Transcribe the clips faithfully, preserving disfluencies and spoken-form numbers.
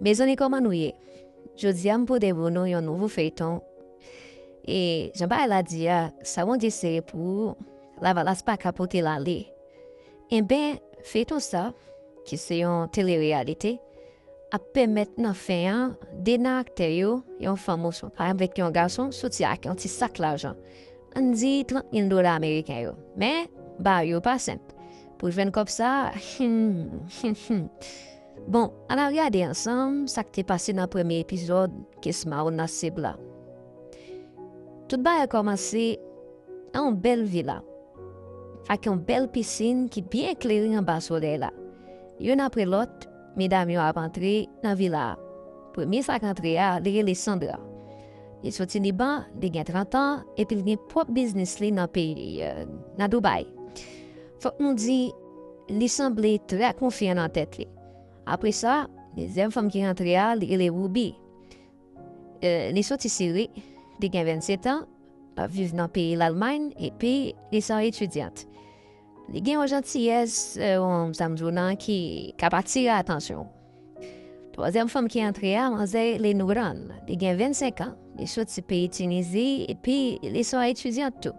Mezanmi, kòman nou ye? Jodi a, m pote pou nou yon nouvo feyton. E jan bagay la di a, sa Bondye sere pou ou, lavalas pa ka pote l ale. Enben, feyton sa, ki se yon telereyalite, ap pèmèt nan fen an, de nan aktè yo, yon fanm oswa avèk yon gason, soti ak yon ti sak lajan. Ann di trant mil dola ameriken yo. Men, bagay yo pa senp. Pou jwenn kòb sa, bon, ann al gade ansanm sa k te pase nan premye epizòd Kes Mawon nan Sib la. Tout bagay kòmanse nan yon bèl vila, ak yon bèl pisin ki byen klere anba solèy la. Youn apre lòt, medam yo ap antre nan vila a. Premye sa k antre a, li rele Sandra. Li soti Liban, li gen trant an, epi li gen pwòp biznis li nan peyi, eh, nan Dubai. Fòk nou di, li sanble trè konfyan nan tèt li. Apre sa, dezyèm fanm ki rantre a, li rele Ruby. Eh, li soti Siri, li gen vennsetan, l ap viv nan peyi Lalmay, epi li se yon etidyant. Li gen yon jantiyès, eh, yon, sa m di w nan, ki k ap atire atansyon. Twazyèm fanm ki antre a, manzè rele Nouran. Li gen vennsenk an, li soti peyi Tinizi, epi li se yon etidyant tou.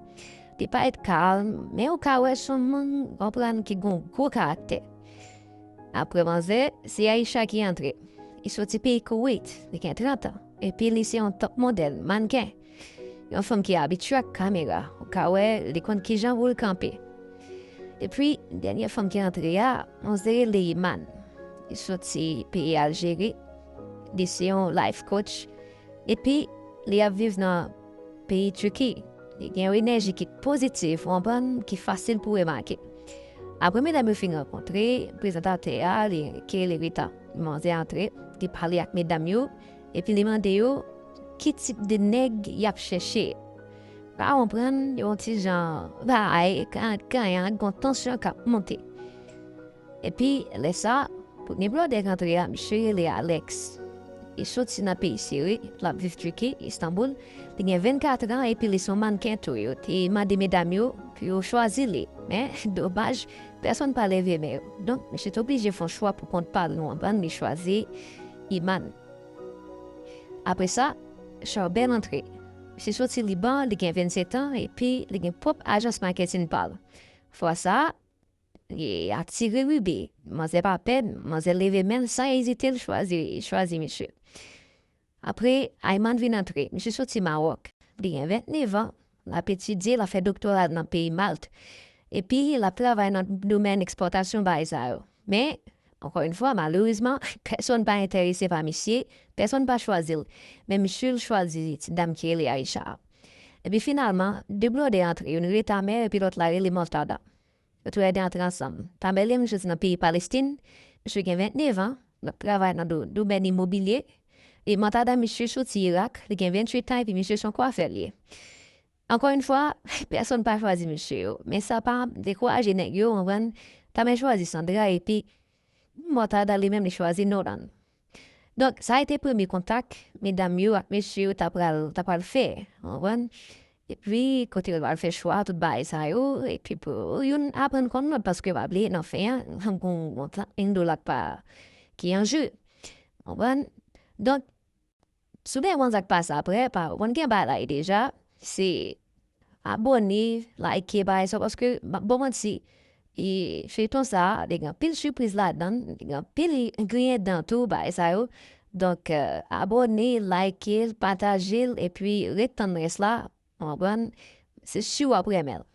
Li parèt kalm, men ou ka wè se yon moun, konprann, ki gen yon gwo karaktè. Apre manzè, se Aisha ki antre. Li soti peyi Kuwait, li gen trant an, epi li se yon top modèl, mannken. Yon fanm ki abitye ak kamera, ou ka wè li konn kijan pou l kanpe. Epi, dènye fanm ki antre a, manzè rele Iman. Li soti peyi Aljeri, li se yon life coach, epi li ap viv nan peyi Tiki. Li gen yon enèji ki pozitif, ou konprann, ki fasil pou remake. Apre medam yo fin rankontre, prezantatè a, li, ki rele Rita, manzè antre, li pale ak medam yo, epi li mande yo ki tip de nèg y ap chèche. Pa konprann, yon ti jan, bay, kan, kanyan, gon tansyon k ap monte. Epi, lè sa, premye blòdè k antre a, misye rele Alex. Li soti nan peyi Siri, l ap viv Tiki, Istanbul. Li gen vennkat an, epi li se yon mannken tou. Yo te mande medam yo pou yo chwazi li. Men, domaj, pèsonn pa leve men yo. Donk, misye te oblije fè yon chwa pou kont pa l, nou konprann, li chwazi Iman. Apre sa, Charbel antre. Misye soti Liban, li gen vennsetan, epi li gen pwòp ajans maketin pa l. Fwa sa, li atire Ruby. Manzè pa pè, manzè leve men l san ezite, l chwazi, chwazi misye. Apre, Ayman vin antre. Misye soti Mawòk. Li gen vennèf an, l ap etidye, l ap fè doktora l nan peyi Malt. Epi, l ap travay nan domèn ekspòtasyon bagay sa yo. Men, ankò yon fwa, malerezman, pèsonn pa enterese pa misye, pèsonn pa chwazi l. Men misye l chwazi ti dam ki rele Aisha a. Epi finalman, de blòdè antre, youn rele Tamer epi lòt la rele Mortada. Yo toulède antre ansanm. Tamer li menm soti nan peyi Palestin, misye gen vennèf an, l ap travay nan do-, domèn imobilye. E Mortada, misye soti Irak, li gen venntuit an epi misye se yon kwafè li ye. Ankò yon fwa, pèsonn pa chwazi mesye yo, men sa pa dekouraje nèg yo, w konprann? Tamer chwazi Sandra, epi Mortada li menm li chwazi Nolan. Donk, sa a te premye kontak medam yo ak mesye yo ta pral, ta pral fè, w konprann? Epi, kote yo pral fè chwa, tout bagay sa yo, epi pou youn aprann konn lòt, paske pa bliye nan fen an, gon, gon trant mil dola k pa, ki an je, w konprann? Donk, sou de wan sa k pase apre, pa, w konn gen bagay la deja, se abòne, like, bagay sa, paske, m p ap ba w manti, e feyton sa, li gen anpil sipriz ladan l, li gen anpil griyen dan tou, bagay sa yo. Donk, eh, abòne, like l, pataje l, epi ret tann rès la, w konprann? Se si w ap renmen l.